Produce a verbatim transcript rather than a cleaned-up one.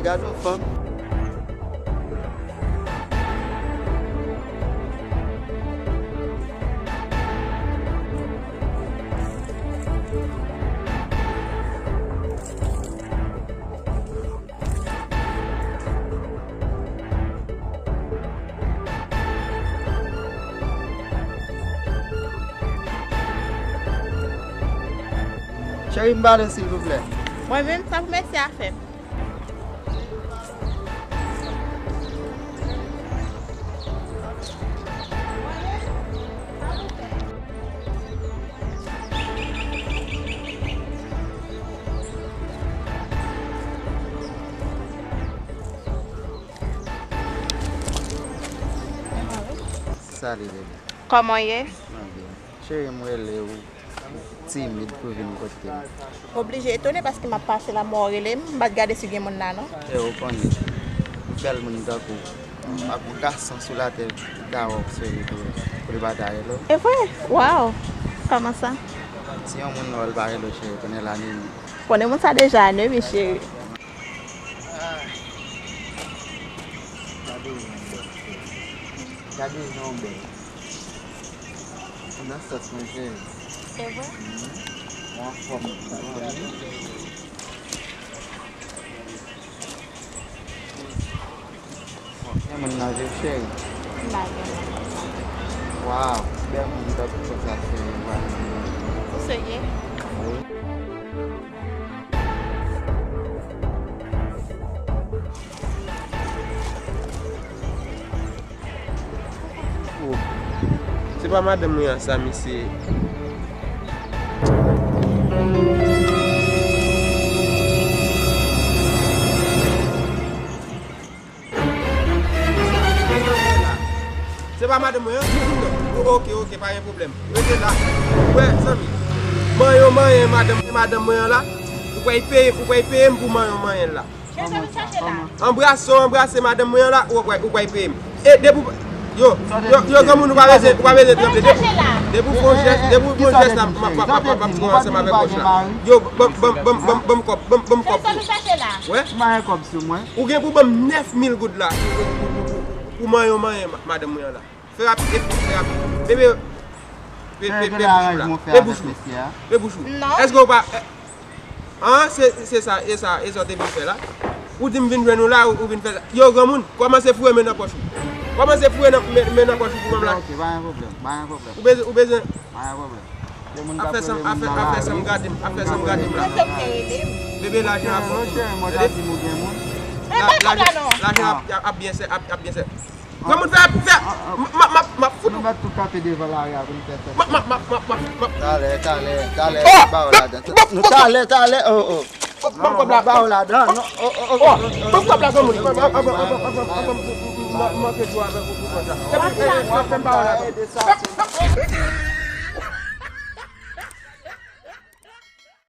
Gad yon fanm. Cheri, m pale w, silvouplè. Mwen menm, sa pou mesye a fè m? Salut, bébé. Kòman w ye? Mwen byen. Cheri, m rele w. Timid pou vin kote m. M oblije etone paske m ap pase la, mwen w rele m, m pa t gade si gen moun la non. E ou konnen, bèl moun tankou w, pa gon gason sou latè ki ta wè w serye pou, pou li pa ta rele w. E vre? Waw! Kòman sa? Si yon moun wè w, l pa rele w cheri, konnen l anemi. Konnen moun sa deja anemi, cheri. Gade jan w bèl. Gade jan w bèl. Ou nan sans mwen, cheri. Se vre? Mhm. Ou anfòm, ou anfòm. Gen moun nan vi w, cheri? M pa gen moun nan vi m. Waw, bèl moun tankou sa, cheri, waw. Ou serye? Wi. Oh. Se pa madanm mwen an sa, mesye. Se pa madanm mwen an? Oh, ok, ok, pa gen pwoblèm. Rete la. Wè, zanmi. Manyen w manyen madanm, madanm mwen an la. Ou pral peye, ou pral peye m pou manyen w manyen l la. Kòman sa? Kòman? Anbrase w anbrase madanm mwen an la, ou pral, ou pral peye m. E depi w, yo, yo, yo, granmoun, ou pa bezwen, ou pa bezwen tranble. Depi, depi w fè yon jès, depi w fè yon jès la, m ap, m ap, m ap, m ap pran ansanm avèk wòch la. Yo, ban m, ban m, ban m, ban m, ban m kòb, ban m, ban m kòb tou. Wè? Ki manyen kòb sou mwen? Ou gen pou ban m nèf mil goud la pou, pou, pou, pou, pou manyen w manyen ma-, madanm mwen an la. Fè rapid, fè rapid. Bebe, pe, pe, pe bouch ou la. Pe bouch ou. Pe bouch ou. Non. Èske ou pa, eh, ah, se, se sa, e sa, e sa w te vin fè la? Ou di m vin jwenn ou la, ou, ou vin fè sa. Yo, granmoun, kòmanse foure men nan pòch ou. Kòmanse foure nan, men, men nan pòch ou pou ban m la. Ok, pa gen pwoblèm, pa gen pwoblèm. Ou bezwen, ou bezwen. Pa gen pwoblèm. Afè sa, afè, afè sa m gade m, afè sa m gade m la. Bebe, lajan ap bon. Monchè, monchè, monchè, di m ou gen moun. La, lajan, lajan ap, ap byen sè, ap, ap byen sè. Granmoun fè, fè, m, m, m, m ap fout ou. Nou mèt tou kanpe devan lari a pou n fè fèt. M, m, m, m, m, m. Talè, talè, talè, ba w ladan. Nou talè, talè, oh, oh. Ban m kòb la. Ba w ladan, non, oh, oh, oh. Ban m kòb la, granmoun. M, m, m, m, m, m, m, m, m, m, m, manke dlo avèk ou pou kòb la. Epi, eh, fè m ba w ladan.